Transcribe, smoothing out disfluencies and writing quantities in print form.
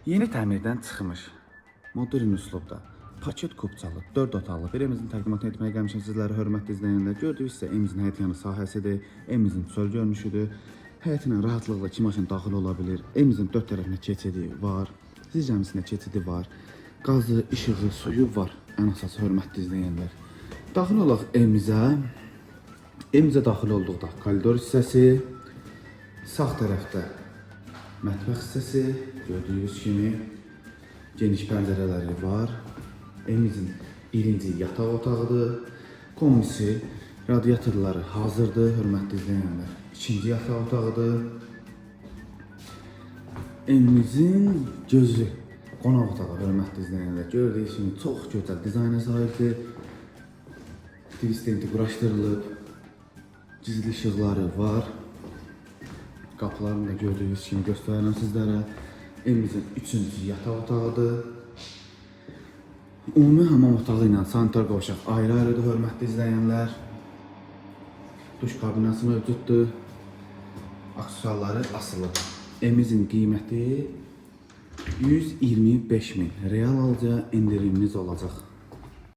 Yeni təmirdən çıxmış, modern üslubda, paket kupçalı, 4 otaqlı bir evimizin təqdimatını etməyə gəlmişəm sizlərə, hörmətli izləyənlər. Gördüyünüz isə evimizin həyət yanı sahəsidir, evimizin çöl görünüşüdür. Həyətinə rahatlıqla iki maşın daxil ola bilir. Evimizin dörd tərəfinə keçidi var, zirzəmisinə keçidi var. Qazı, işığı, suyu var. Ən əsası, hörmətli izləyənlər. Daxil olaq evimizə. Evimizə daxil olduqda koridor hissəsi, sağ tərəfdə mətbəx hissəsi, gördüyünüz kimi geniş pəncərələri var. Evimizin birinci yataq otağıdır. Kombisi, radiatorları hazırdır, hörmətli izləyənlər. İkinci yataq otağıdır. Evimizin gözü qonaq otağı, hörmətli izləyənlər. Gördüyünüz kimi çox gözəl dizayna sahibdir. Twist quraşdırılıb. Gizli işıqları var. Qapılarını da gördüyünüz kimi göstərirəm sizlərə. Evimizin üçüncü yataq otağıdır. Ümumi hamam otağı ilə sanitar qovşaq ayrı-ayrıdır, hörmətli izləyənlər. Duş kabinası mövcuddur. Aksesuarları asılıdır. Evimizin qiyməti 125 min. Real alıcıya endirimimiz olacaq.